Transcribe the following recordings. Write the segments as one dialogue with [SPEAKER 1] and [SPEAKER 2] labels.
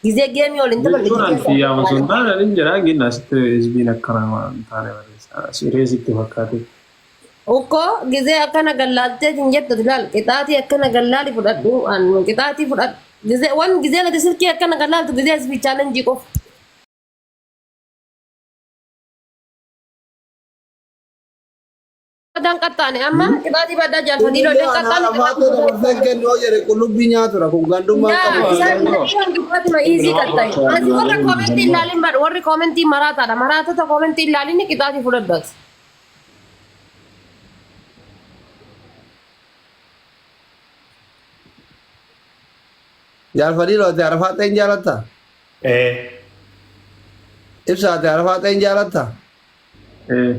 [SPEAKER 1] Gizee geemii waliin taphanne
[SPEAKER 2] Jechuun
[SPEAKER 1] gizee
[SPEAKER 2] an xiyyaama sun taane nin jedha gin asitti hizbiin akkana waan hin taane barreessa. Sireesitti fakkaate.
[SPEAKER 1] Ukkoo gizee akkana gallaalteetiin jettu ilaal qixaatii akkana gallaali fudhadhu an qixaatii fudhadhu gizee wan gizee nati silkii akkana gallaaltu gizee isbii chaalenjii qofa. Badan qaxxaane amma qixaatii badaa jaalfadii
[SPEAKER 3] Kunillee
[SPEAKER 1] loleen
[SPEAKER 3] an
[SPEAKER 1] qaxxaane
[SPEAKER 3] haadha faaxee
[SPEAKER 1] qixaatii
[SPEAKER 3] dabarsee kennu yoo jedhe qullubbii nyaatudha. Kun gandummaa
[SPEAKER 1] Yaa
[SPEAKER 3] qabu.
[SPEAKER 1] isaan qixaatii iizii qaxxaane. Asi warra koomentii ilaalin bar warri koomentii maraataadha. Maraatota koomentii ilaalin qixaatii fudhadhu ati.
[SPEAKER 3] Jaalfadii loote haadha faaxee hin jaalattaa?
[SPEAKER 4] Ee.
[SPEAKER 3] Ibsa ati haadha faaxee hin jaalattaa?
[SPEAKER 2] Ee.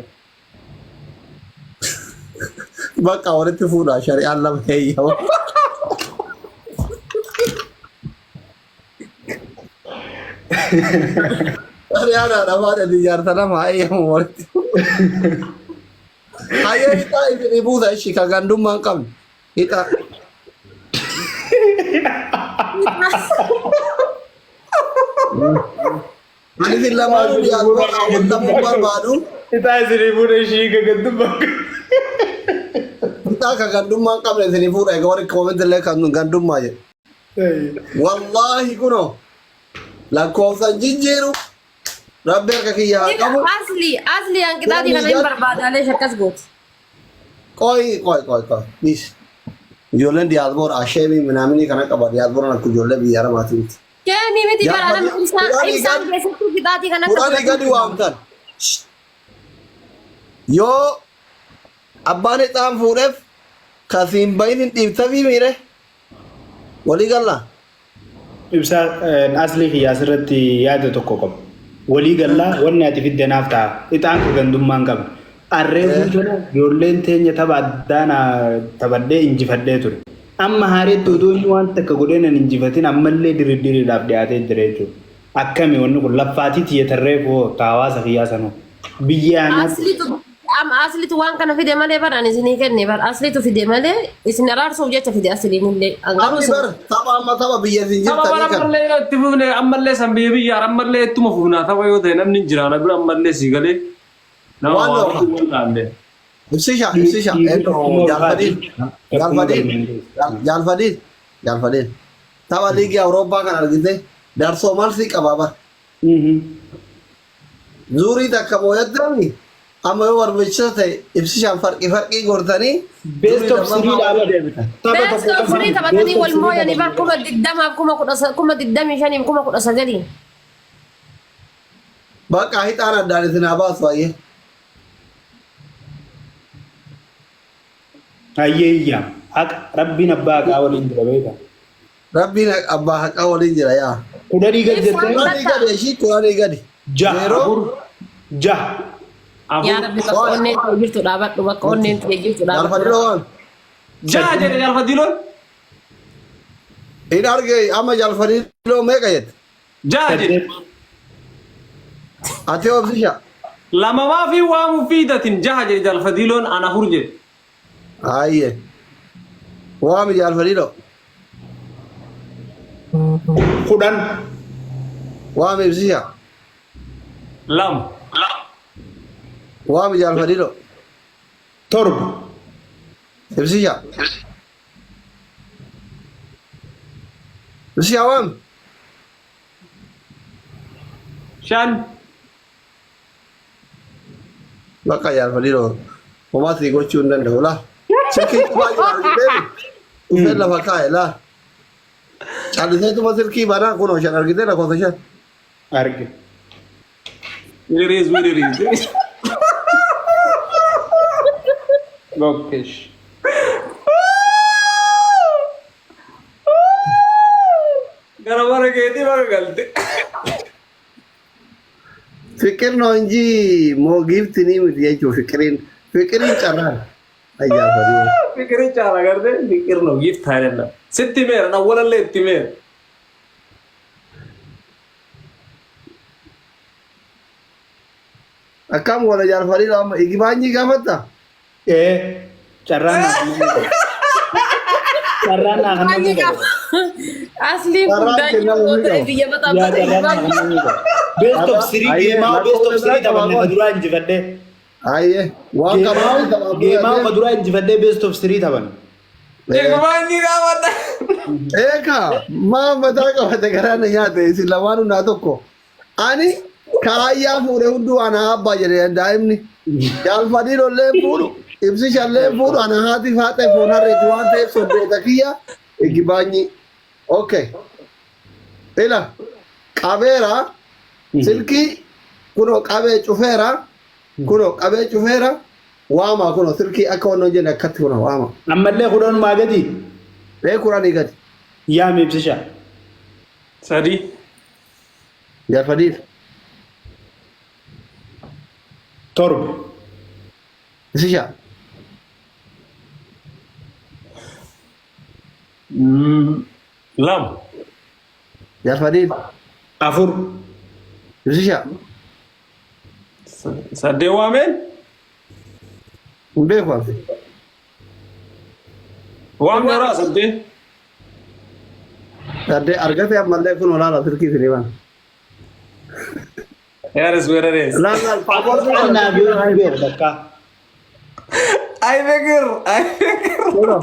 [SPEAKER 3] Bakka walitti fuudha shari'aan lama heeyyama. Shari'aan haadha faaxee jaarsa lama heeyyamu walitti. Hayyee hixaa isin buusa ishii ka gandummaa hin qabne. Hixaa. Ani isin lamaanuu diyaaspoora hawwatamuu barbaadu.
[SPEAKER 4] Ixaa isinii fuudha ishii gagandummaa.
[SPEAKER 3] Hixaa ka gandummaa hin qabne isinii fuudha egaa warri koomenti illee kan gandummaa jedhu. Wallaahi kunoo lakkoofsan jijjiiru rabbi harka kiyya haa qabu.
[SPEAKER 1] Asli asli an qixaatii kana hin barbaadaalee akkas gooti.
[SPEAKER 3] Qoy qoy qoy qoy please. Ijoolleen diyaaspoora asheemii minaaminii kana qaba diyaaspooraan akka ijoollee biyya arabaatii miti.
[SPEAKER 1] Keemii miti bara
[SPEAKER 3] Jaalfadii
[SPEAKER 1] nama ibsaan
[SPEAKER 3] kudhanii
[SPEAKER 1] ibsaan
[SPEAKER 3] gadi
[SPEAKER 1] keessattuu qixaatii kana akka
[SPEAKER 3] kudhanii gadi
[SPEAKER 1] fudhatu.
[SPEAKER 3] waamtan. Yoo abbaan ixaan fuudheef kasiin bahin hin dhiibtafii miire walii gallaa.
[SPEAKER 4] Ibsaa aslii kiyya asirratti yaada tokko qaba. Walii gallaa wanni ati fidde naaf ta'a. Ixaan ka gandummaa hin qabne. Arree guutana ijoolleen teenya tapha addaa na taphadhee injifadhee ture. Amma haareetti utuu inni waan takka godhee nan injifatin ammallee diriddiriidhaaf dhiyaatee jira jechuudha. Akkami wanni kun laffaatii tiyya tarree koo ta hawaasa kiyyaa sanoo. Biyya anaatti.
[SPEAKER 1] Aslitu amma aslitu waan kana fide malee bar ani isinii kenne bar aslitu fide malee isin araarsuuf jecha fide asliin illee an garuu
[SPEAKER 3] Abdi
[SPEAKER 1] isin
[SPEAKER 3] bar tapha amma tapha biyya isin
[SPEAKER 2] Tapha bara
[SPEAKER 3] jirtanii kana.
[SPEAKER 2] ammallee yoo itti fufne ammallee san biyya biyyaa ammallee ittuma fufnaa tapha yoo ta'e namni hin jiraana bira ammallee sii galee nama
[SPEAKER 3] Waan
[SPEAKER 2] waa
[SPEAKER 3] dhooqa.
[SPEAKER 2] godhu wallaalle.
[SPEAKER 3] Ibsisha ibsisha
[SPEAKER 4] Dhiirri
[SPEAKER 3] eenyu
[SPEAKER 4] tokkummaa ulfaati.
[SPEAKER 3] jaalfadiin
[SPEAKER 4] Tokkummaa
[SPEAKER 3] jaalfadiin
[SPEAKER 4] galmaan geessu.
[SPEAKER 3] jaalfadiin jaalfadiin tapha liigii Awurooppaa kan argite darsoo malsii qaba bar. Zuurii takka mooyattani amma yoo barbaachisa ta'e ibsishaan farqii farqii gortanii
[SPEAKER 4] Best
[SPEAKER 3] zuurii
[SPEAKER 4] of three
[SPEAKER 3] lammaffaa
[SPEAKER 4] dhaaba.
[SPEAKER 3] walitti deebitan.
[SPEAKER 4] Tapha
[SPEAKER 1] Best
[SPEAKER 4] tokko
[SPEAKER 1] of three
[SPEAKER 4] qofaan
[SPEAKER 1] taphatanii
[SPEAKER 4] best of
[SPEAKER 1] wal
[SPEAKER 4] three
[SPEAKER 1] mooyanii bar
[SPEAKER 4] taphanne.
[SPEAKER 1] 20,000 25,000 19,000.
[SPEAKER 3] Bakka hixaan addaan isin haa baasu baay'ee.
[SPEAKER 4] Hayyee iyyaa. Haqa rabbiin abbaa haqaa waliin jira beeka.
[SPEAKER 3] Rabbiin abbaa haqaa waliin jira yaa.
[SPEAKER 4] Kudhanii gad
[SPEAKER 1] Ibsaan
[SPEAKER 4] jettee
[SPEAKER 3] Kudhanii
[SPEAKER 1] takka
[SPEAKER 3] gadi ishii kudhanii gadi.
[SPEAKER 4] jaha
[SPEAKER 3] Zeeroo.
[SPEAKER 4] afur jaha
[SPEAKER 1] yaa
[SPEAKER 2] Afur.
[SPEAKER 1] rabbi bakka
[SPEAKER 3] Waan.
[SPEAKER 1] onneen tee jirtu dhaabadhu bakka onneen tee jirtu dhaabadhu.
[SPEAKER 3] Jaalfadiloo waan.
[SPEAKER 2] Jaha jedhe jaalfadiloon.
[SPEAKER 3] Hin arge amma jaalfadiloo meeqa jette?
[SPEAKER 2] Jaha jedhe.
[SPEAKER 4] Saddeet.
[SPEAKER 3] Ati obsisha.
[SPEAKER 2] Lamamaa fi waamuu fiidatin jaha jedhe jaalfadiloon an afur jedhe.
[SPEAKER 3] Haayye. Waami jaalfadiloo.
[SPEAKER 4] 10.
[SPEAKER 3] Waami ibsisha.
[SPEAKER 2] Lama.
[SPEAKER 3] Waami jaalfadiloo.
[SPEAKER 4] 7.
[SPEAKER 3] Ibsisha. Ibsisha waami.
[SPEAKER 2] 5.
[SPEAKER 3] Bakka jaalfadiloo. Homaa sii gochuu hin danda'u laa. Silkii cufaa jira argiteemi. Dhufee lafa kaa'e laa. Calliseetuma silkii banaa kunoo shan argitee lakkoofsa shan.
[SPEAKER 4] Arge.
[SPEAKER 2] It is what it is.
[SPEAKER 4] Gokkesh.
[SPEAKER 2] Gara mana keetii baga galte.
[SPEAKER 3] Fiqir ነው እንጂ ሞ giiftinii miti jechuun fiqiriin fiqiriin carraan ayyaafaduu.
[SPEAKER 2] Fiqirin caala gartee fiqir ነው gift አይደለም። Sitti meera awwalallee itti meera.
[SPEAKER 3] Akkam wala jaalfadii amma igibaanyii gaafatta?
[SPEAKER 4] Ee carraan naa kennamuu qaba. Carraan naa kennamuu qaba.
[SPEAKER 1] Asliin kun
[SPEAKER 3] Carraan
[SPEAKER 1] daa'ima
[SPEAKER 3] kennamuu
[SPEAKER 1] yoo
[SPEAKER 3] ni
[SPEAKER 1] ta'e
[SPEAKER 3] qaba.
[SPEAKER 1] biyya
[SPEAKER 4] Yaa
[SPEAKER 1] baxaabata.
[SPEAKER 4] carraan kennamuu qaba. Best of three
[SPEAKER 3] Ayyee,
[SPEAKER 4] geemaa best of
[SPEAKER 3] lakkoofsa
[SPEAKER 4] three
[SPEAKER 3] biraa
[SPEAKER 4] taphanne
[SPEAKER 3] qaba.
[SPEAKER 4] ka duraa injifadhee.
[SPEAKER 3] Ayyee waan qabaa
[SPEAKER 4] Geemaa ka duraa injifadhee best of three taphanne.
[SPEAKER 2] Igbaanyi gaafadha.
[SPEAKER 3] Eeka maa mataa qabate garaa na nyaate isin lamaanuu naa tokko. Ani kaayyaa fuudhe hunduu ana abbaa jedhe daa'imni. Jaalfadii lollee fuudhu ibsi shallee fuudhu ana haati faaxee foon harreeti waan ta'eef soddoota kiyya igbaanyi. Okay. Ila qabeera silkii kunoo qabee cufeera kunoo qabee cufeera waama kunoo silkii akka wannan jenne akkatti kunoo waama.
[SPEAKER 4] Ammallee kudhanumaa gadi
[SPEAKER 3] Ee kudhanii gadi.
[SPEAKER 4] Yaami ibsisha.
[SPEAKER 2] Sadii.
[SPEAKER 3] Jaalfadiif.
[SPEAKER 4] 7.
[SPEAKER 3] Ibsisha.
[SPEAKER 2] 2.
[SPEAKER 3] Jaalfadiif.
[SPEAKER 4] 4.
[SPEAKER 3] Ibsisha.
[SPEAKER 2] 8 waameen?
[SPEAKER 3] Hin beeku ati.
[SPEAKER 2] Waamneeraa 8.
[SPEAKER 3] 8 argate ammallee kun olaanaa silkii isinii bana.
[SPEAKER 2] Yaaris weerarees.
[SPEAKER 3] Laal laal paaspoortii
[SPEAKER 4] Annaa beeku beeku takka.
[SPEAKER 2] Ay Bekir, ay Bekir.
[SPEAKER 3] Kunoo.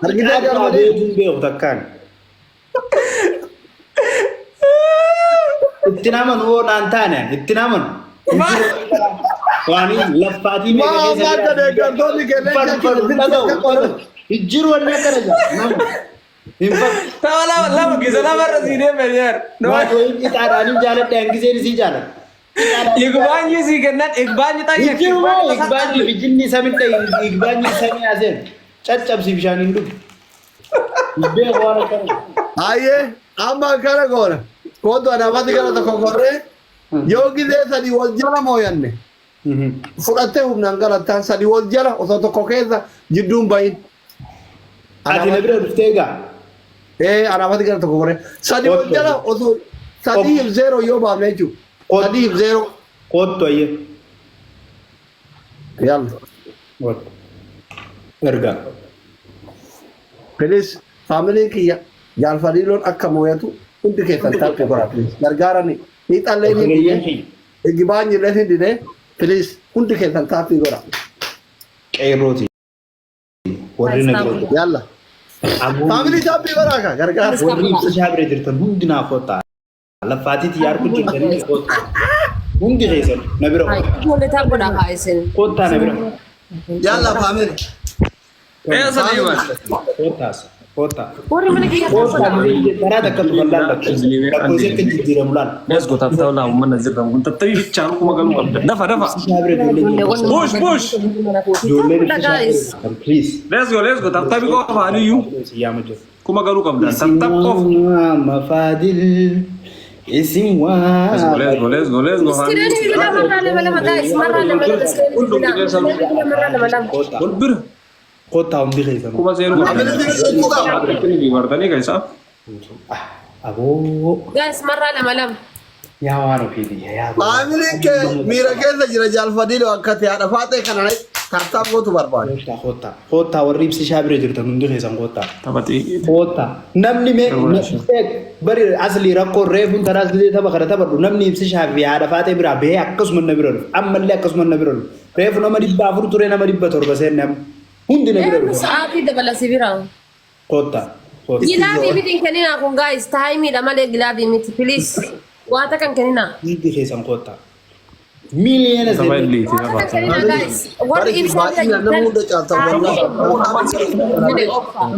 [SPEAKER 3] Argitee
[SPEAKER 4] Annaa
[SPEAKER 3] jaalfadiif.
[SPEAKER 4] beeku beeku takkaan. Itti namanu hoo naan taane itti namanu. Waan laffaatii meeqa
[SPEAKER 3] Maa
[SPEAKER 4] keessa
[SPEAKER 3] ammaa akka deeggartoonni keenya
[SPEAKER 4] Dhaga'u. Jijjiiru wanni akkana jira. Nama. Hin fakkaatu.
[SPEAKER 2] Tapha lama lama gisa lama irra sii deeme yeer.
[SPEAKER 4] Waan wayii ixaadhaan jaaladhe hangiseen isii jaaladha.
[SPEAKER 2] Igbaanyi sii kennan igbaanyi xayya.
[SPEAKER 4] Jijjiiru moo igbaanyi bijinni samidha igbaanyi samii aseen caccabsi bishaan hin dhugu. Beeku waan akkana.
[SPEAKER 3] Ayyee amma akkana goona. Kootu anaafatti gara tokko gorree yoo gizee sadii wal jala mooyanne fudhattee humnaan galattaan sadii wal jala osoo tokko keessa jidduun bahin.
[SPEAKER 4] Ati na bira dhuftee egaa.
[SPEAKER 3] Ee anaafatti gara tokko gorree sadii wal jala osoo 3-0 yoo baafne jechuudha. 3-0.
[SPEAKER 4] Kottu ayyee.
[SPEAKER 3] Yalla.
[SPEAKER 4] Kottu. Ergaa.
[SPEAKER 3] Please faamiliin kiyya jaalfadiiloon akka mooyatu hundi keessan taappii godhaa please. Gargaarani. Hiixallee ni
[SPEAKER 4] Obboleeyyan
[SPEAKER 3] dide.
[SPEAKER 4] kiyya.
[SPEAKER 3] Igbaanyi illee ni dide. Please hundi keessan taappii godhaa.
[SPEAKER 4] Qeerrooti. Warri na bira jirtan.
[SPEAKER 3] Yalla. Faamilii taappii godhaa ka gargaara.
[SPEAKER 4] Warri ibsishaa bira jirtan hundi naa kottaa. Laffaatiitti yaarku jirtanii kottaa. Hundi keessan na bira kottaa.
[SPEAKER 1] Ijoollee ta'a godhaa haa isin.
[SPEAKER 4] Kottaa na bira.
[SPEAKER 3] Yalla faamilii.
[SPEAKER 2] Eessa deeman?
[SPEAKER 4] Kottaas. Kottaa.
[SPEAKER 1] Warri mana kiyya ta'a
[SPEAKER 4] Kottaa
[SPEAKER 1] godhaa.
[SPEAKER 4] karaa takka tuqallaan lakkoofsi akka jijjiiramu laal.
[SPEAKER 2] Let's go taptaa laa uummanna jirran kun tattabii bichaan kuma galuu qabda. Dafa dafa.
[SPEAKER 4] Ibsishaa bira ijoolleen jirtan.
[SPEAKER 2] Push push.
[SPEAKER 4] Ijoolleen ibsishaa bira jirtan please.
[SPEAKER 2] Let's go let's go tattabii qofa aniyyuu
[SPEAKER 4] Siyaama jiru.
[SPEAKER 2] kuma galuu qabda. Tattab qofa.
[SPEAKER 4] Mafaadil isin
[SPEAKER 2] Let's go let's go
[SPEAKER 4] waa.
[SPEAKER 2] let's go let's go.
[SPEAKER 1] Iskiriin bilbilaa marraa lama lama guys marraa lama lama iskiriin bilbilaa marraa lama lama.
[SPEAKER 4] Kottaa.
[SPEAKER 2] Wal bira
[SPEAKER 4] Kottaa hundi keessanuu.
[SPEAKER 2] kuma seenuu qabda.
[SPEAKER 3] Faamilii taappii godhaa.
[SPEAKER 2] Bartanii keessaa.
[SPEAKER 4] Aboo.
[SPEAKER 1] Guys marraa lama lama.
[SPEAKER 4] Yaa waan ofiiti yaa.
[SPEAKER 3] Faamiliin kee miira keessa jira jaalfadiiloo akka ta'e haadha faaxee kana taaptaap gootu barbaade.
[SPEAKER 4] Kottaa kottaa. Kottaa warri ibsishaa bira jirtan hundi keessan kottaa.
[SPEAKER 2] Taphatee.
[SPEAKER 4] Kottaa. Namni mee bari asli rakkoo reefuun tanaas gisee tapha kana taphadhu namni ibsishaa fi haadha faaxee biraa bahee akkasuma na bira dhufu. Ammallee akkasuma na bira dhufu. Reefu nama 400 ture nama 700 seenne amma. Hundi na bira
[SPEAKER 1] Eenyu
[SPEAKER 4] dhufu.
[SPEAKER 1] sa'aatii dabala si bira.
[SPEAKER 4] Kottaa. Kottaa.
[SPEAKER 1] Gilaabii miti hin kenninaa kun guys taayimiidha malee gilaabii miti please. Waata kan kenninaa.
[SPEAKER 4] Hundi keessan kottaa. Miiliyoona
[SPEAKER 2] Tapha
[SPEAKER 4] seenne.
[SPEAKER 2] illiiti
[SPEAKER 1] Waata kan
[SPEAKER 2] tapha.
[SPEAKER 1] kenninaa guys. Warri
[SPEAKER 3] Bari
[SPEAKER 1] ibsaa bira
[SPEAKER 3] baay'inaan nama
[SPEAKER 1] jirtan
[SPEAKER 3] hunda caalta wallahi.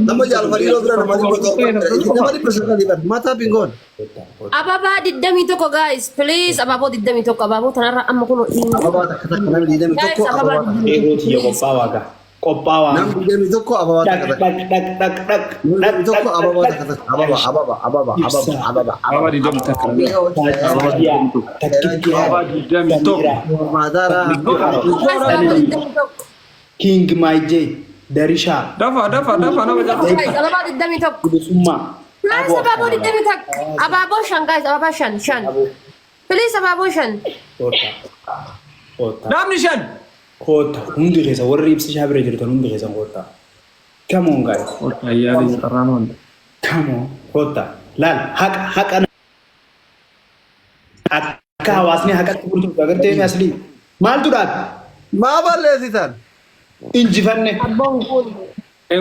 [SPEAKER 3] Nama jaalfadiiloo bira nama 700 jira. Isin nama 900 bara. Mataa bingoon.
[SPEAKER 4] Kottaa. Kottaa.
[SPEAKER 1] Ababaa 21 guys please abaaboo 21 abaaboo tanarra amma kun
[SPEAKER 3] Ababaa takka takka namni digdamii
[SPEAKER 1] guys
[SPEAKER 3] tokko
[SPEAKER 1] ababaa
[SPEAKER 3] ababaa takka.
[SPEAKER 4] Qeerroo tiyya qophaawaa gaa. Qophaawaa.
[SPEAKER 3] Namni 21 ababaa
[SPEAKER 4] Dhaq
[SPEAKER 3] takka takka.
[SPEAKER 4] dhaq dhaq dhaq dhaq
[SPEAKER 3] Namni
[SPEAKER 4] dhaq
[SPEAKER 3] 21
[SPEAKER 4] dhaq
[SPEAKER 3] ababaa
[SPEAKER 4] dhaq
[SPEAKER 3] takka takka. Ababa ababa ababa ababa ababa
[SPEAKER 2] Ababaa 21.
[SPEAKER 4] Saadiyaa takkittiyaa
[SPEAKER 2] Ababaa 21.
[SPEAKER 4] Samiraa
[SPEAKER 3] Maadaara.
[SPEAKER 1] Guys abaaboo 21.
[SPEAKER 4] King Maijee Darishaa
[SPEAKER 2] Dafa dafa dafa nama jala.
[SPEAKER 1] Guys ababaa 21.
[SPEAKER 4] Bilisummaa
[SPEAKER 1] Guys abaaboo 21. Abaaboo shan guys abaabaa shan shan. Please abaaboo shan.
[SPEAKER 4] Kottaa kottaa
[SPEAKER 2] Namni shan.
[SPEAKER 4] kottaa hundi keessa warri ibsishaa bira jirtan hundi keessan kottaa. Come on guys.
[SPEAKER 2] Ayyaana carraan hunda.
[SPEAKER 4] Come on, kottaa. Laal, haqa haqa akka hawaasni haqatti bultuuf agartee aslii. Maaltu dhaabe?
[SPEAKER 3] Maa balleessitan?
[SPEAKER 4] Injifanne.
[SPEAKER 1] Abboon kun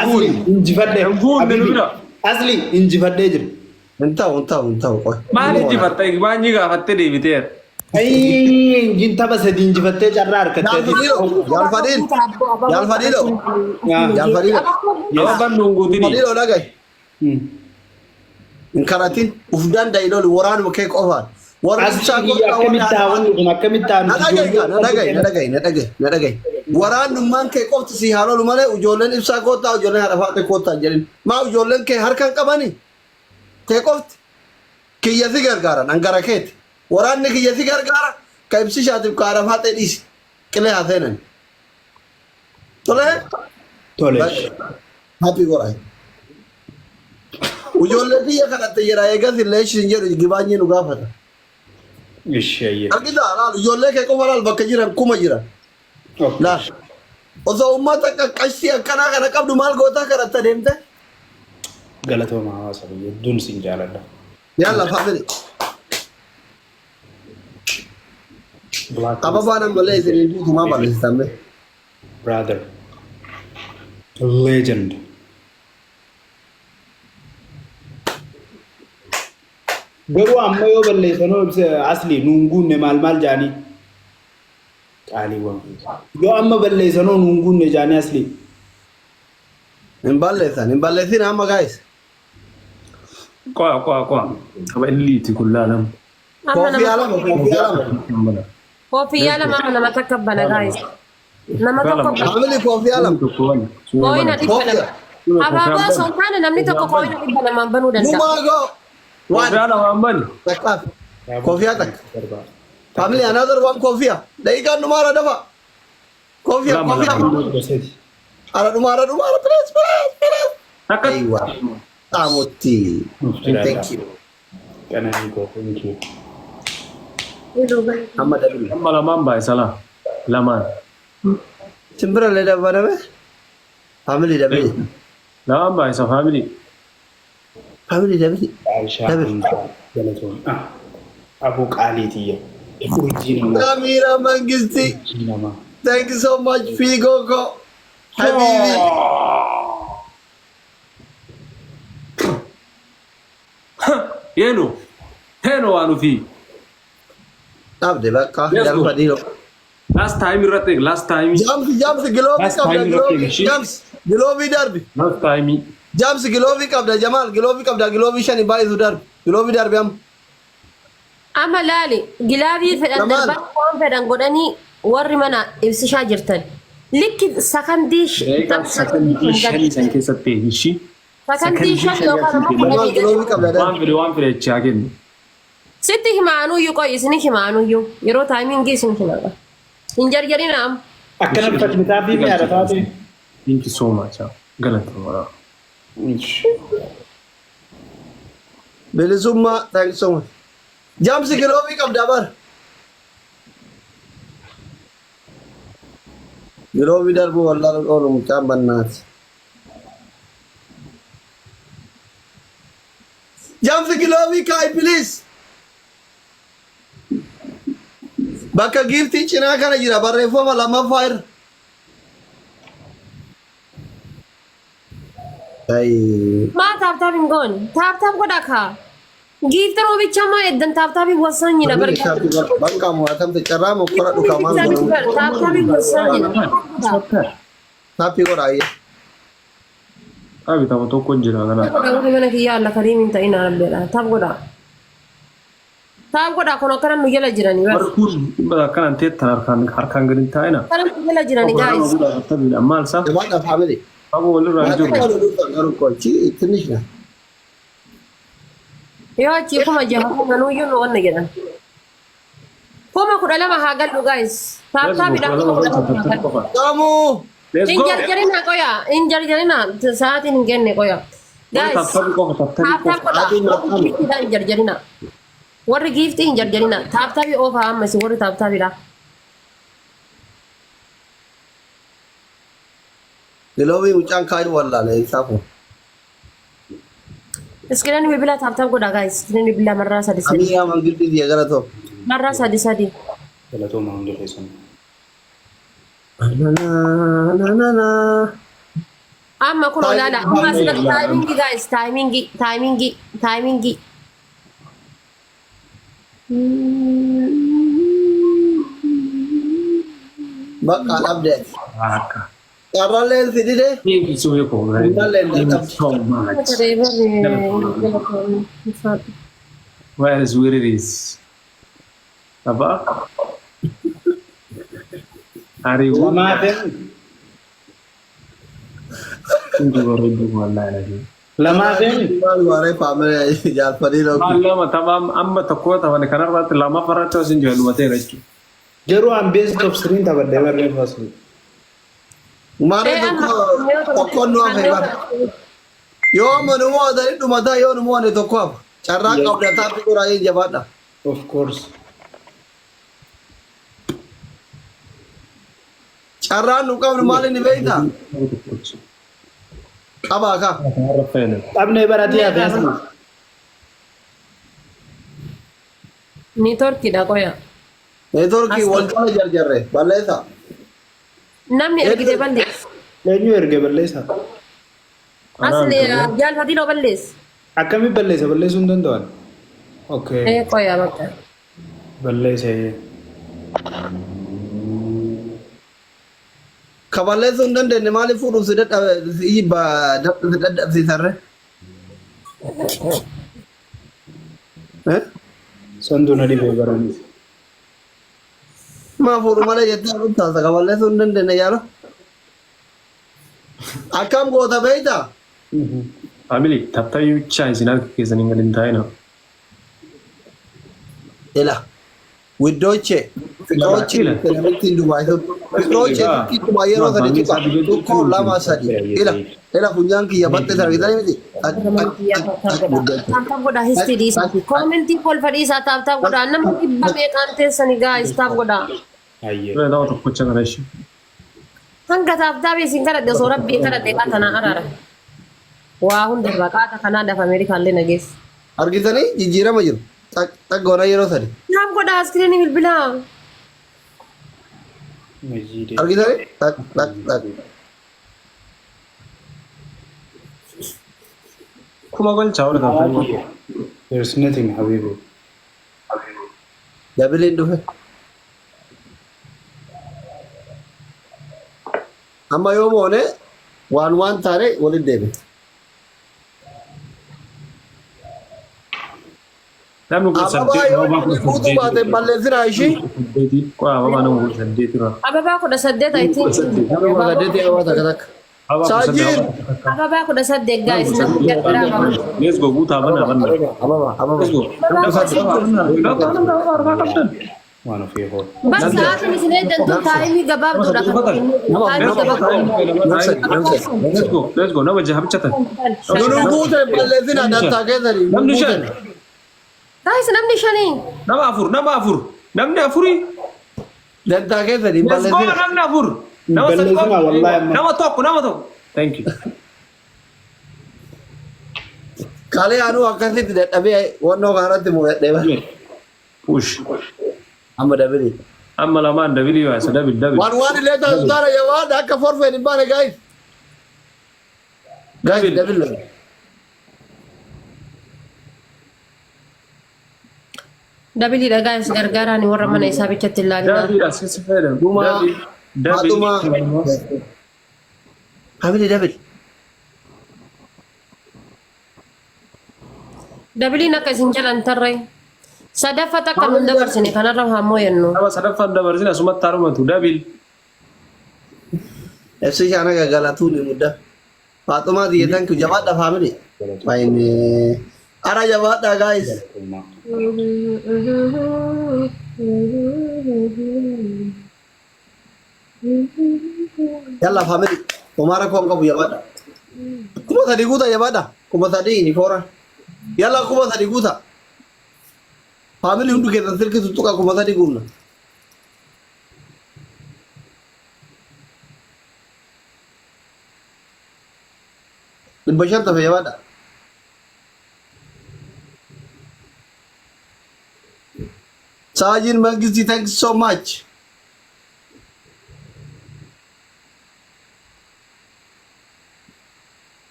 [SPEAKER 4] Asli injifadhe.
[SPEAKER 2] Hin guunne nu bira.
[SPEAKER 4] Asli injifadhee jira.
[SPEAKER 3] Hin ta'u, hin ta'u, hin ta'u. Qoy.
[SPEAKER 2] Maal injifatta? Igbaanyii gaafattee deebiteera.
[SPEAKER 4] Ayii injin tapha sadi injifattee carraa argattee.
[SPEAKER 3] Jaalfadhiidho, Jaalfadhiil, Jaalfadhiidho, Jaalfadhiidho.
[SPEAKER 2] Nama bannu hin guutinii.
[SPEAKER 3] Fadhiidho dhagahi. Hin karatin uf danda'i loli waraanuma kee qofaan. Warri
[SPEAKER 4] Asli
[SPEAKER 3] ibsaa
[SPEAKER 4] kiyya
[SPEAKER 3] godhaa
[SPEAKER 4] akkamitti
[SPEAKER 3] warri
[SPEAKER 4] haa wanni kun akkamitti haa
[SPEAKER 3] Na
[SPEAKER 4] nuti
[SPEAKER 3] dhagahi kaa, na
[SPEAKER 4] ijoollee
[SPEAKER 3] dhagahi, na dhagahi, na dhagahi, na dhagahi. Waraannummaan kee qofti si haa lolu malee ijoolleen ibsaa koottaa ijoolleen haadha faaxee koottaa hin jedhin. Maa ijoolleen kee harka hin qabani? Kee qofti kiyya si gargaaran an gara keeti. Waraanni kiyya si gargaara ka ibsishaatiif ka haadha faaxee dhiisi. Qilee haa seenan. Tolee?
[SPEAKER 4] Tole.
[SPEAKER 3] Happy godhaa. Ijoollee biyya kadhatte jedha eegas illee ishiin jedhu gibaanyii nu gaafata.
[SPEAKER 4] Ishee.
[SPEAKER 3] Argitaa laal ijoollee kee qofa laal bakka jiran kuma jiran. Laal. Osoo uummata qaqqashtii akkanaa kana qabdu maal gootaa kadhatta deemte?
[SPEAKER 4] Galatooma hawaasa biyya hedduun sin jaaladha.
[SPEAKER 3] Yalla family.
[SPEAKER 4] Black
[SPEAKER 3] Ababaan ammallee isin hin guutumaa balleessitan mee.
[SPEAKER 4] brother. Legend. Garuu amma yoo balleessanoo ibsa asli nuun guunne maal maal jaanii qaaliiwwan. Yoo amma balleessanoo nuun guunne jaanii asli.
[SPEAKER 3] Hin balleessan hin balleessin amma guys.
[SPEAKER 2] Qo'a qo'a qo'a. Tapha illiiti kun laalamu.
[SPEAKER 1] Amma
[SPEAKER 3] Kooffiyaa
[SPEAKER 1] nama
[SPEAKER 3] lama kooffiyaa lama.
[SPEAKER 1] Koofiyyaa lama amma nama takka bana guys. Nama tokko bana.
[SPEAKER 3] Family kooffiyaa lama.
[SPEAKER 1] Kooyina 200. Abaaboo osoo hin taane namni tokko kooyina 200n banuu danda'a.
[SPEAKER 3] Numaa go. One.
[SPEAKER 2] Kooffiyaa lamaan bani.
[SPEAKER 3] Takkaaf. Kooffiyaa takka. Family another one kooffiyaa. Daqiiqaan dhumaara dafa. Kooffiyaa
[SPEAKER 2] Lama
[SPEAKER 3] kooffiyaa.
[SPEAKER 2] lama.
[SPEAKER 3] Ara dhumaara dhumaara please please please.
[SPEAKER 2] Takka.
[SPEAKER 3] Aywa. Xaamutti. Thank you.
[SPEAKER 4] Qananii koo thank you.
[SPEAKER 3] Amma dabili.
[SPEAKER 2] Amma lamaan baay'e salaa. Lamaan.
[SPEAKER 3] Simbira illee dabalame. Family dabili.
[SPEAKER 2] Lamaan baay'isa family.
[SPEAKER 3] Family dabili.
[SPEAKER 4] Aishaa
[SPEAKER 3] Dabili.
[SPEAKER 4] Hamzaa galatoon. Ah, Aboo qaalii tiyya. Urjii namaa.
[SPEAKER 3] Samira Mangisti.
[SPEAKER 4] Urjii namaa.
[SPEAKER 3] Thank you so much Figo ko. Habibi.
[SPEAKER 2] Yeeno. Heeno waan ofii.
[SPEAKER 3] Dhabde bakka
[SPEAKER 2] Yes, go.
[SPEAKER 3] jalfadhiidho.
[SPEAKER 2] Last time irratti eeg last time.
[SPEAKER 3] Jaamsi jaamsi giloobii
[SPEAKER 2] Last
[SPEAKER 3] qabda
[SPEAKER 2] time irratti
[SPEAKER 3] giloobii
[SPEAKER 2] eeg.
[SPEAKER 3] jaamsi giloobii darbi.
[SPEAKER 2] Last time.
[SPEAKER 3] Jaamsi giloobii qabda Jamaal giloobii qabda giloovii shani baay'isu darbi. Giloobii darbi amma.
[SPEAKER 1] Amma laali gilaabii fedhan
[SPEAKER 3] Lamaan.
[SPEAKER 1] darban waan fedhan godhanii warri mana ibsishaa jirtan. Likki sakandii
[SPEAKER 2] Daqiiqaa sakandii shanii san keessatti eegi ishii.
[SPEAKER 1] Sakandii 5 yookaan ammoo
[SPEAKER 3] Jamaal
[SPEAKER 1] 10
[SPEAKER 3] giloobii qabda
[SPEAKER 2] Waan
[SPEAKER 3] darbi.
[SPEAKER 2] fedhe waan fedhe jechaa kennu.
[SPEAKER 1] Sitti himaanuyyuu qoy isin himaanuyyuu yeroo taayimiingii isin himaa. Hin jarjarina amma.
[SPEAKER 4] Akkana fatmitaa fi mi'aadha taate.
[SPEAKER 2] Thank you so much. Galatooma.
[SPEAKER 3] Bilisummaa thank you so much. Jaamsi giloobii qabda bar. Giloobii darbuu wallaaluun oolu mucaan bannaati. Jaamsi giloobii kaa'i please. Bakka giiftii cinaa kana jira barreeffama lammaffaa irra. Ayii.
[SPEAKER 1] Maa tap tap hin goone? Tap tap godha kaa. Giiftaroo bicha maa eddan tap tap wasaanyidha barga.
[SPEAKER 3] Bakka mo'atamte carraa mokkora dhuka maal godhamu.
[SPEAKER 1] Tap tap wasaanyidha.
[SPEAKER 3] Taappii godha ayyee.
[SPEAKER 2] Abi tapha tokko jira kana.
[SPEAKER 1] Godha warri mana kiyyaa alla kariim hin ta'in rabbeedha. Tap godha. Tap godha kun akkana nu jala jirani bas.
[SPEAKER 2] Warri kun dhimma akkanaan teettan harkaan harkaan gadi hin taa'ina.
[SPEAKER 1] Akkana nu jala jirani guys.
[SPEAKER 2] Maal isaa?
[SPEAKER 3] Jabaadha family.
[SPEAKER 2] Tapha walirraa hin jiru.
[SPEAKER 3] Garuu qochi ትንሽ ነው።
[SPEAKER 1] Yoo achii 6000 fuudhanuyyuu nu wanna jedhan. 12,000 haa gallu guys. Tap tapidha 12,000 haa gallu.
[SPEAKER 3] Gamu
[SPEAKER 2] Let's
[SPEAKER 1] Hin
[SPEAKER 2] go.
[SPEAKER 1] jarjarina qoya. Hin jarjarina. Sa'aatiin hin kenne qoya. Guys.
[SPEAKER 2] Tap tapii qofa tap tapii
[SPEAKER 1] Tap tap
[SPEAKER 2] qofa.
[SPEAKER 1] godha. Warri giiftiidha hin jarjarina. Warri giiftii hin jarjarina. Tap tapii oofaa amma isin warri tap tapidha.
[SPEAKER 3] Giloobii mucaan kaayuu wallaale isaafu.
[SPEAKER 1] Iskiriinii bilbilaa tap tap godhaa guys. Iskiriinii bilbilaa marraa sadi sadi.
[SPEAKER 3] Amiyaa mangilli diya gara tokko.
[SPEAKER 1] Marraa sadi sadi.
[SPEAKER 4] Galatooma hundi keessan.
[SPEAKER 3] Na na na na.
[SPEAKER 1] Amma kun olaala. Amma asirratti timing guys. Timing timing timing.
[SPEAKER 3] Bakka dhabde.
[SPEAKER 2] Akka.
[SPEAKER 3] Carralleen si dide.
[SPEAKER 2] Thank you so much.
[SPEAKER 3] Hundalleen
[SPEAKER 2] Thank you
[SPEAKER 3] dadhabde.
[SPEAKER 2] so much. Where is where it is? Apa? Hari
[SPEAKER 4] Lamaa fe'an. Lamaa fe'an.
[SPEAKER 3] Maal waaree faamilii jaalfanii
[SPEAKER 2] Maal
[SPEAKER 3] looku.
[SPEAKER 2] lama tapha amma tokko taphanne kanarratti lamaffarratti osoo hin jiru dhumateera jechuudha.
[SPEAKER 4] Garuu an best of three taphadhee barree faslu.
[SPEAKER 3] Maaree tokko tokkoon nu hafe bara. Yoo amma nu mo'atanii dhumataa yoo nu mo'anne tokko hafa. Carraa qabda taaphi qoraayee jabaadha.
[SPEAKER 4] Of course.
[SPEAKER 3] Carraan nu qabnu maal inni beektaa? Qabaa kaa.
[SPEAKER 4] Taphnee baratee hafe asli.
[SPEAKER 1] Networkiidha qoya.
[SPEAKER 3] Networkii wal jala jarjarre balleessa.
[SPEAKER 1] Namni ergite balleessi.
[SPEAKER 4] Eenyu erge balleessa?
[SPEAKER 1] Asli jaalfatii loo balleessi.
[SPEAKER 4] Akkamitti balleessa? Balleessuu hin danda'an. Okay.
[SPEAKER 1] Ee qoya bakka.
[SPEAKER 4] Balleessa.
[SPEAKER 3] Ka balleessuu hin dandeenye maaliif fuudhuuf si dadhabsiisarre? Eh?
[SPEAKER 4] Santu na dhibee baraniif.
[SPEAKER 3] Maa fuudhu malee jettee haadhu taasa ka balleessuu hin dandeenye yaala. Akkam goota beektaa?
[SPEAKER 2] Family taptabii bichaa isin harka keessan hin galin taa'ina.
[SPEAKER 3] Ila. ውዶቼ ፍቅሮቼ namittiin Dubaay sun ፍቅሮቼ xiqquma yeroo sadi tuqa tokko lama sadi ila ila funyaan kiyya baxxe argitanii miti.
[SPEAKER 1] Tap tap godhaa histii dhiisaa. Commentii kolfa dhiisaa tap tap godhaa. Nama dhibba meeqaan teessanii guys tap godhaa.
[SPEAKER 4] Hayyee.
[SPEAKER 2] Nama tokkocha kana ishee.
[SPEAKER 1] Hanga tap tapii isin kadhadhe osoo rabbii kadhadhe qaata naa araara. Waa hundarraa qaata kanaa dafa Ameerikaallee nageessa.
[SPEAKER 3] Argitanii jijjiirama jiru xaggoona yeroo sadi
[SPEAKER 1] Tap godhaa iskiriinii bilbilaa.
[SPEAKER 4] Majiidee.
[SPEAKER 3] Argitanii xag xag xag.
[SPEAKER 2] Kuma galchaa oolu taptabii.
[SPEAKER 4] There's nothing habibi.
[SPEAKER 3] Doubleiin dhufe. Amma yoo moone waan waan taane walitti deebi.
[SPEAKER 2] Namni kudha
[SPEAKER 3] Ababaa
[SPEAKER 2] saddeet
[SPEAKER 3] yoo
[SPEAKER 2] ababaa kudha
[SPEAKER 3] guutuu baate
[SPEAKER 2] saddeet.
[SPEAKER 3] balleessinaa ishii.
[SPEAKER 2] Saddeeti. Qo'a ababaa nama kudha saddeet irraa.
[SPEAKER 1] Ababaa 18 I think.
[SPEAKER 3] Kudha saddeeti ababaa takka takka.
[SPEAKER 2] Ababaa kudha saddeet.
[SPEAKER 3] Saajin.
[SPEAKER 1] Ababaa 18 guys namni gargaraa ababaa.
[SPEAKER 2] Let's go guutaa banaa banaa.
[SPEAKER 3] Ababaa ababaa.
[SPEAKER 2] Let's go. Ababaa.
[SPEAKER 4] Waan ofii hoo.
[SPEAKER 1] Bar sa'aatiin isin eegdan tun timeii gabaabduudha kan timeii gabaabduudha.
[SPEAKER 2] Let's go. Let's go. Nama jaha bichatan.
[SPEAKER 3] Nunu guute balleessinaa dantaa keessanii.
[SPEAKER 2] Namni shan.
[SPEAKER 1] Guys namni shanii.
[SPEAKER 2] Nama afur. Nama afur. Namni afurii.
[SPEAKER 3] Dantaa keessanii
[SPEAKER 2] Let's go.
[SPEAKER 3] balleessinaa.
[SPEAKER 2] Namni afur. Nama sadi.
[SPEAKER 4] Balleessinaa wallahi amma.
[SPEAKER 2] Nama tokko. Nama tokko. Thank you.
[SPEAKER 3] Kalee anuu akkasitti dadhabee wannoo kanarratti muudadhee bara.
[SPEAKER 2] Push.
[SPEAKER 3] Amma double.
[SPEAKER 2] Amma lamaan double baasa double double.
[SPEAKER 3] Waan waan illee taatu taana jabaadha akka forfeen hin baane guys. Guys double.
[SPEAKER 1] Doubleiidha guys gargaaraan warra mana isaa bichatti ilaalina.
[SPEAKER 2] Double asii fayyadamu.
[SPEAKER 3] Dhumaa.
[SPEAKER 2] Double.
[SPEAKER 3] Haadhumaa. Family double.
[SPEAKER 1] Doubleiin akka isin jalan tarree. Sadaffaa takka nun dabarsine kanarra hammoo yennu.
[SPEAKER 2] Nama sadaffaan dabarsine asumatti harumatu double.
[SPEAKER 3] FC shaana gagalatuu ni mudda. Faaxumaa tiyya thank you jabaadha family. Wayne. Ara jabaadha guys.
[SPEAKER 4] Galatooma.
[SPEAKER 3] Yalla family. Umaara koon qabu jabaadha. 3000 guuta jabaadha. 3000 ni foora. Yalla 3000 guuta. Family hundi keessan silkii tuttuqa 3000 guunna. 500 tafe jabaadha. Saajin Mangisti, thank you so much.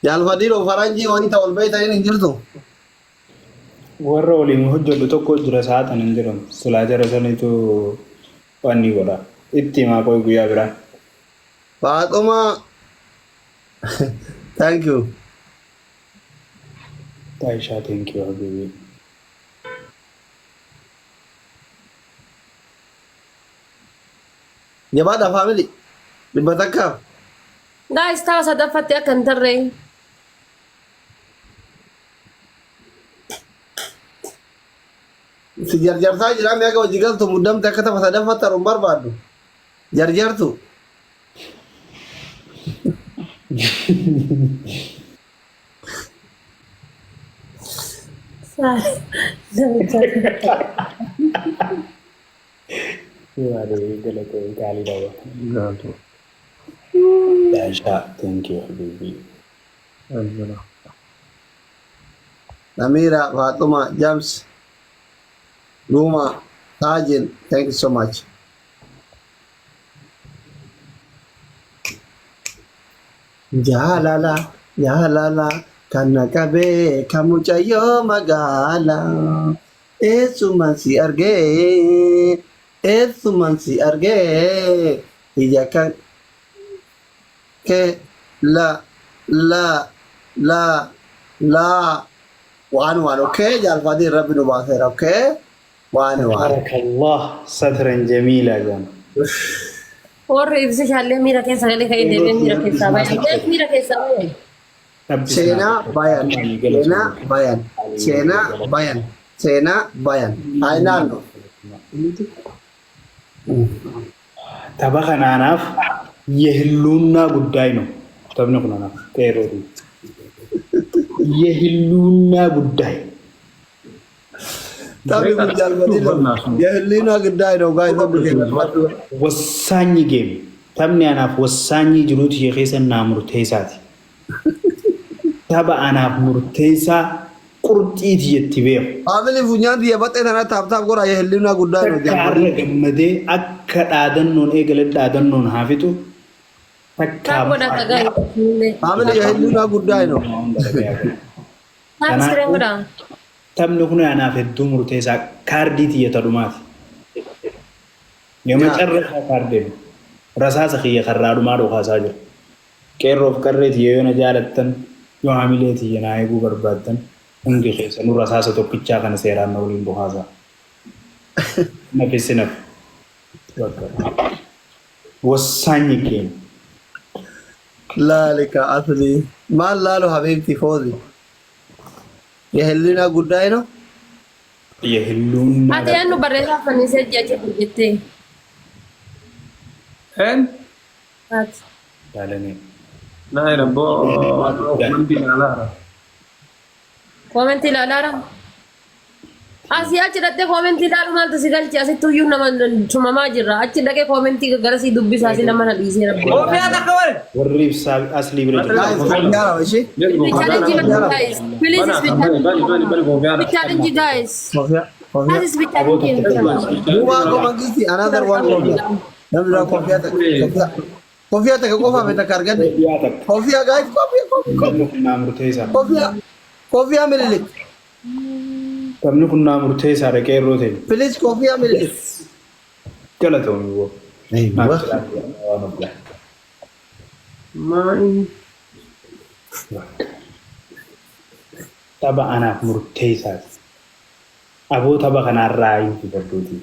[SPEAKER 3] Jaalfadhiiroo faranjii wayii ta'u ol beeytaniin hin jirtu.
[SPEAKER 4] Warra waliin hojjedhu tokko jira sa'aatan hin jedhamu. Silaa jara sanitu waan ni godha. Itti himaa qoy guyyaa biraa.
[SPEAKER 3] Faaxumaa, thank you.
[SPEAKER 4] Taayishaa, thank you habibi.
[SPEAKER 3] Jabaadha family. 100.
[SPEAKER 1] Guys, tapha sadaffatti akka hin tarree.
[SPEAKER 3] Si jarjartaa jira mi'a akka hojii galtu muddamte akka tapha sadaffatti haruun barbaaddu. Jarjartu.
[SPEAKER 4] Yaadee galatee gaalii dha. Taayishaa, thank you habibi.
[SPEAKER 3] Amira, Fatuma, James, Ruma, Tajin, thank you so much. Jaalala, jaalala, kan na qabee kan mucayyoo magaalaa. Eessumaan si argee, eessumaan si argee, ija kan kee la la la la waan waan, okay, jaalfatiin rabbi nu baaseera, okay, waan waan.
[SPEAKER 4] Barakallah satran jamiila jedhama.
[SPEAKER 1] Warri ibsi shaallee miira keessa galee ka'ee deemee miira keessaa bahe. Miira keessaa bahe.
[SPEAKER 3] Seenaa bayan, seenaa bayan, seenaa bayan, seenaa bayan. Haa ilaallu.
[SPEAKER 4] Tapha kanaanaaf የህልውና ጉዳይ ነው። Taphni kun anaaf qeerrooti. የህልውና ጉዳይ።
[SPEAKER 3] Taphni kun jaalfatee የህሊና ጉዳይ ነው guys.
[SPEAKER 4] ወሳኝ game. Taphni anaaf ወሳኝ jiruutu ishee keessa naa murteessaati. Tapha anaaf murteessaa qurxiiti jetti beeku.
[SPEAKER 3] Family, funyaan xiyya baxxee tana tap tap godha. የህሊና ጉዳይ ነው.
[SPEAKER 4] Takka har'a gammadee akka dhaadannoon eegale dhaadannoon haa fixu. Takka
[SPEAKER 1] Tap godha guys.
[SPEAKER 3] Family, የህሊና ጉዳይ ነው.
[SPEAKER 1] Tap screen godha.
[SPEAKER 4] Taphni kun anaaf hedduu murteessaa kaardii xiyya dhumaati. የመጨረሻ ካርድ ነው. Rasaasa kiyya karraa dhumaa dhokaasaa jiru. Qeerroof qarree tiyya yoo na jaalattan, yoo hamilee tiyya naa eeguu barbaaddan, hundi keessanuu rasaasa tokkichaa kana seeraan na waliin dhokaasaa. Nafis naf. ወሳኝ game.
[SPEAKER 3] Laalika asli maal laalu habiibti foozi የህሊና ጉዳይ ነው.
[SPEAKER 4] የህልውና
[SPEAKER 1] Ati yaannu barreessaa fannisee ji'a jettee.
[SPEAKER 2] Een?
[SPEAKER 1] Ati.
[SPEAKER 4] Jaalanee.
[SPEAKER 2] Naa rabboo wanti ilaalaara.
[SPEAKER 1] Koomentii ilaalaara. Asii achi dhaqxee koomentii ilaalu maaltu si galche? Asitti iyyuu nama tumamaa jirra. Achi dhaqee koomentii garasii dubbisaa si nama na dhiisee rabbi.
[SPEAKER 2] Koofiyaa takka wal.
[SPEAKER 4] Warri ibsaa aslii bira jiru.
[SPEAKER 3] Guys, koofiyaa lama ishee.
[SPEAKER 1] Challenge guys. Please speak.
[SPEAKER 2] Bani bani bani bani koofiyaa.
[SPEAKER 1] Challenge guys.
[SPEAKER 3] Koofiyaa, koofiyaa.
[SPEAKER 1] As speak challenge.
[SPEAKER 3] Gumaa koo mangisti another one koofiyaa. Namni biraa koofiyaa takka, koofiyaa. Koofiyaa takka qofaaf takka arganne.
[SPEAKER 4] Koofiyaa takka.
[SPEAKER 3] Koofiyaa guys, koofiyaa, koofiyaa.
[SPEAKER 4] Taphni kun naa murteessaa.
[SPEAKER 3] Koofiyaa, koofiyaa Minilik.
[SPEAKER 4] Taphni kun naa murteessaadha qeerroo ta'e.
[SPEAKER 3] Please, koofiyaa Minilik.
[SPEAKER 4] Galatoomii boo.
[SPEAKER 3] Aywa.
[SPEAKER 4] Waan of
[SPEAKER 2] Maal?
[SPEAKER 4] Tapha anaaf murteessaati. Aboo tapha kanarraa hin fudhadhuuti.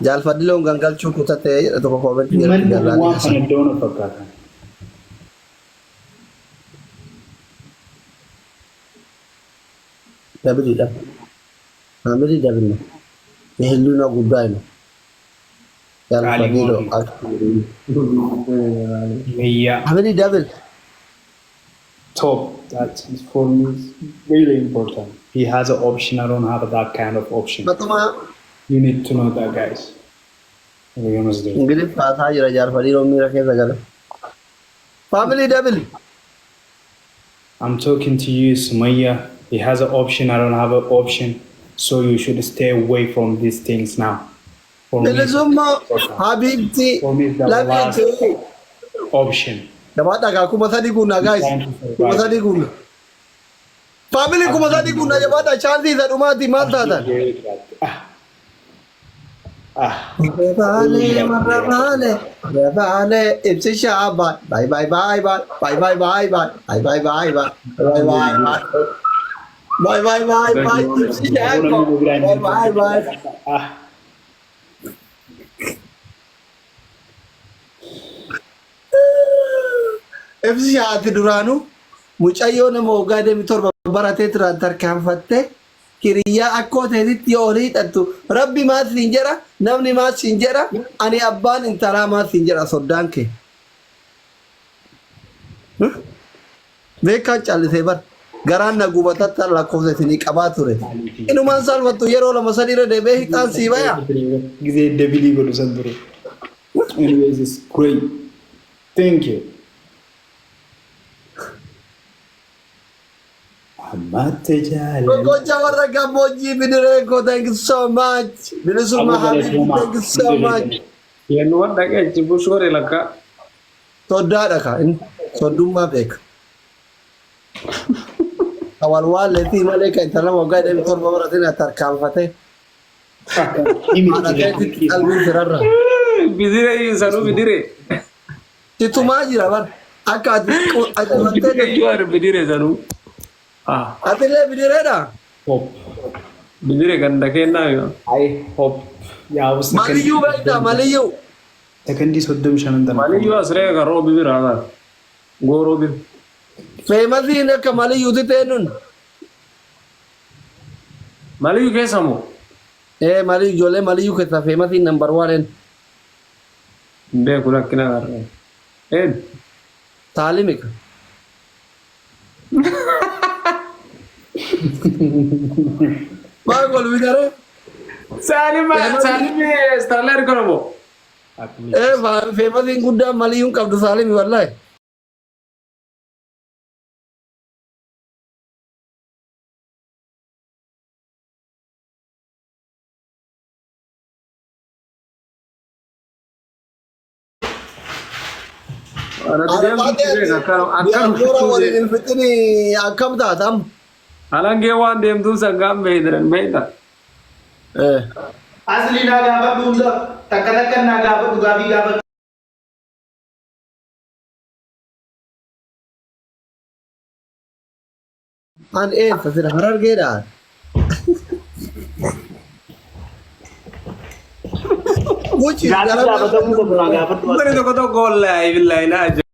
[SPEAKER 3] Jaalfaddiloon gangalchuu kutatee jedha tokko koomentii
[SPEAKER 4] Manni
[SPEAKER 3] jedha.
[SPEAKER 4] waan kana iddoon of fakkaata.
[SPEAKER 3] Double dha. Family double ነው። የህሊና ጉዳይ ነው። Jaalfadiloo
[SPEAKER 4] Wayyaa.
[SPEAKER 3] Family double.
[SPEAKER 4] Top. That is for me is really important. He has an option. I don't have that kind of option.
[SPEAKER 3] Fatuma.
[SPEAKER 4] You need to know that, guys. We're gonna do.
[SPEAKER 3] Ingilif haasaa jira Jaalfadiloo miira keessa gala. Family double.
[SPEAKER 4] I'm talking to you, Sumaya. He has an option. I don't have an option. So you should stay away from these things now. For me,
[SPEAKER 3] Bilisummaa Habiibti
[SPEAKER 4] for me it's the last
[SPEAKER 3] Lafiitu.
[SPEAKER 4] option.
[SPEAKER 3] Jabaadhaa gaa 3000 guunnaa guys. 3000 guunna. Family 3000 guunnaa jabaadhaa chaansii isa dhumaati maal taatan?
[SPEAKER 4] Ah. Ah.
[SPEAKER 3] Warra baale warra baale warra baale ibsi shaabaa bye bye bye bye bye bye bye bye bye bye bye bye bye bye bye bye bye bye bye ibsi shaabaa bye bye bye.
[SPEAKER 4] Ah.
[SPEAKER 3] Ibsi shaati duraanuu mucayyoo nama waggaa 27 baratee turaan tarkaanfattee hiriyyaa akkoo ta'etti yoo olii hidhattu rabbi maal siin jedha namni maal siin jedha ani abbaan intalaa maal siin jedha soddaan kee. Beekaan callisee bar garaan na gubatatta lakkoofsa isinii qabaa ture. Inumaan salphattu yeroo lama sadii irra deebi'ee hixaan sii baya.
[SPEAKER 4] Gizee dabilii godhu san ture. Anyways, it's great. Thank you. Ammaatti jaalala.
[SPEAKER 3] Gocha warra gammoojjii bidiree koo thank you so much. Bilisummaa Habiibti thank you so much.
[SPEAKER 2] Yennuwan dhaqee achi bushoore lakka.
[SPEAKER 3] Soddaadha ka inni soddummaa beeka. Awwalwaalleetii malee kan intala waggaa 27 barateen tarkaanfatee haadha keetitti qalbiin sirarra.
[SPEAKER 2] Bidiree sanuu bidiree.
[SPEAKER 3] Situmaa jira bar akka ati ati
[SPEAKER 2] Bidiree iyyuu bidiree sanuu. Ah
[SPEAKER 3] atillee bidireedha.
[SPEAKER 4] Hope.
[SPEAKER 2] bidiree ganda kennaa yoo.
[SPEAKER 4] I hope. Yaa
[SPEAKER 3] Maliyyuu beektaa maliyyuu.
[SPEAKER 4] Sekondii 35 tana.
[SPEAKER 2] Maliyyuu asiree kan roobi biraa kan. Gooroo bira.
[SPEAKER 3] Feemasiin akka maliyyuuti ta'e nun.
[SPEAKER 2] Maliyyuu keessa moo?
[SPEAKER 3] Ee maliyyuu ijoollee maliyyuu keessaa feemasiin number one een.
[SPEAKER 2] Hin beeku lakkina agarra. Een.
[SPEAKER 3] Saalimika. Maal kolfitaree?
[SPEAKER 2] Saalima Saalimi Starlight kana moo?
[SPEAKER 3] Ee feemasiin guddaan maliyyuun qabdu saalimi wallaahi. Diyaaspoora waliin hin fixini akkam taata amma?
[SPEAKER 2] Alangee waan deemtuun sangaan beeytan beeyta.
[SPEAKER 4] Asli naa gaafadhu hunda takka takka naa gaafadhu gaafii gaafadhu.
[SPEAKER 3] An eessa sira harargeedha. Gucci
[SPEAKER 4] Gaafii gaafatamuu qabu naa gaafadhu.
[SPEAKER 2] Bari tokko tokko wallaahi billaahi na ajaa'iba.